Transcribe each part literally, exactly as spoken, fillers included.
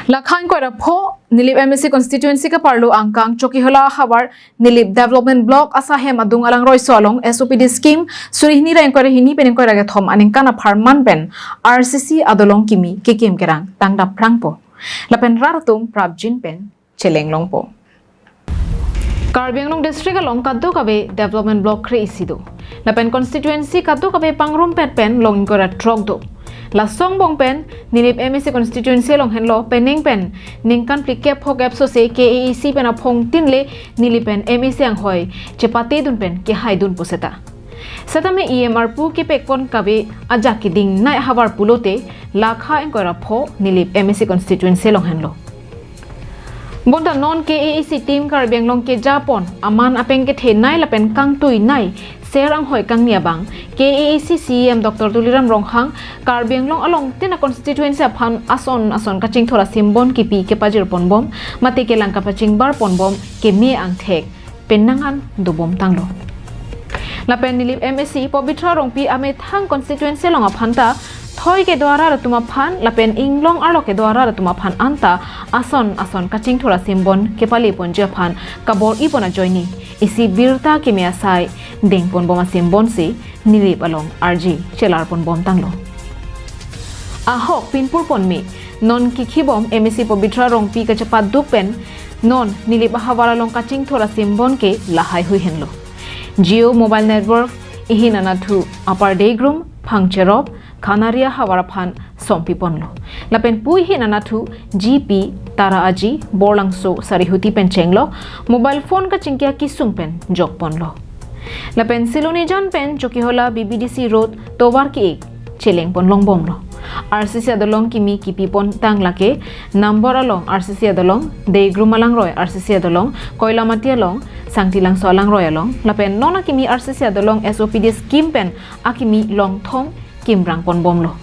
Lakha ingkoi ra pho, Nilip M A C constituency kaparlo angkang Chokihola havar Nilip Development Block asahem adung alangroiso along S O P D scheme suri hini ra ingkoi ra hini pen ingkoi ra kethom aningkan apharman pen R C C adolong kimi kekim kerang tangdap prangpo. Lapen rat atum prapjin pen cheleng longpo. Karbi Anglong district along kadokave development block kre-isi do. Lapen constituency kadokave pangrumpet pen long ingkoi ra throk do. Laso angbong pen Nilip M A C constituency along henlo penang pen ningkan phlikep phokep sose K A A C pen aphongtin le Nilip pen M A C anghoi chepatedun pen kehaidun puseta. Setame E M arpu kepekpon kave ajak kedingnei havar pulote lakha ingkoi ra pho Nilip M A C constituency along henlo. Bonta non K A A C team Karbi Anglong kejapon aman apeng kethenei lapen kangtuinei ser anghoi kangni abang K A A C C E M Doctor Tuliram Ronghang Karbi Anglong alongtin a-constituency aphan ason ason kachingthur asimbon kipi kepajirponbom mate kelang kapachingbarponbom keme angthek penang an dobom tanglo. Lapen Nilip M A C Pabitra Rongpi amethang constituency along aphanta thoi kedo arat atum aphan lapen inglong arlo kedo arat atum aphan anta ason ason kachingthur asimbon kepaleponji aphan kabor-ipon ajoine isi birta keme asai dengponbom asimbonsi Nilip along arje chelarponbom tanglo. Ahok pinpurpon me non kikhibom M A C Pabitra Rongpi kachepaduk pen non Nilip ahavar along kachingthur asimbon ke lahai hui henlo. Jio mobile network ihin anatthu Upper Deigrum, Phangcherop, Khanaria havar aphan sompiponlo. Lapen pu ihin anatthu G P Tara Aji, Borlangso Sarihuti pen chenglo, mobile phone kachingki akisung pen jokponlo. Lapen Silonijan pen Chokihola B B D C road tovar ki-ik chelengpon longbomlo. R C C adolong kimi kipipon tang lake Nambor along R C C adolong, Deigrum alangroi R C C adolong, Koilamati along, Sangtilangso alangroi along, lapen non akimi R C C adolong S O P D scheme pen akimi longthong kimrangponbomlo.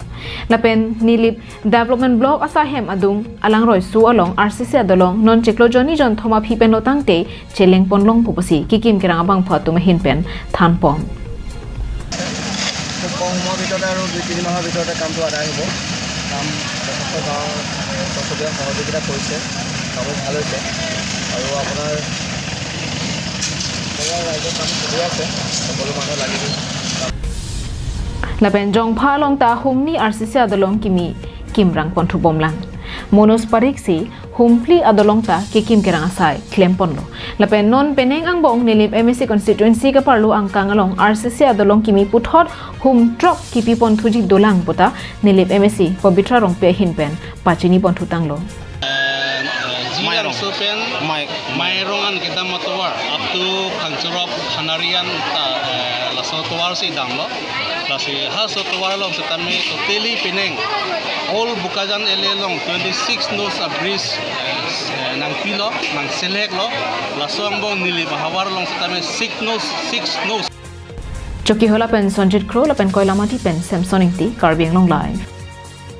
Lapen Nilip Development Block asahem adung alangroiso along R C C adolong non chiklo jonni jonthom aphi penlo tangte chelengpon longpo pusi kikim kerang abangphu atum ahin pen thanpon. খুব কম সময়ৰ ভিতৰতে আৰু দুই তিনি মাহৰ ভিতৰতে কামটো আদায় হ'ব। কাম যথেষ্ট গাঁৱৰ চবৰে সহযোগিতা কৰিছে, কামো ভাল হৈছে আৰু আপোনাৰ সকলো ৰাইজৰ কাম চলি আছে, সকলো মানুহ লাগি Lapen Jongpha along ta humni R C C adolong kimi kimrangpon thubomlang. Monos Parikh si humphli adolong ta kekim kerang asai klemponlo. Lapen non penang angbong Nilip M A C constituency kaparlo angkang along R C C adolong kimi puthot hum throk kipipon thuji dolang puta Nilip M A C Pabitra Rongpi ahin pen pachinipon thutanglo. Mairong. Mairong an kedam atovar up to Phangcherop Khanari an ta, eh, laso tovar si damlo. Lasi halaso tovar along setame totally penang all Bokajan area along twenty six nose a bridge, eh, nangpilo, nangseleklo. Laso angbong Nilip ahavar along setame six nose, six nose. Chokihola pen Sonjit Kro lapen Koilamati pen Samson Ingti, Karbi Anglong Live.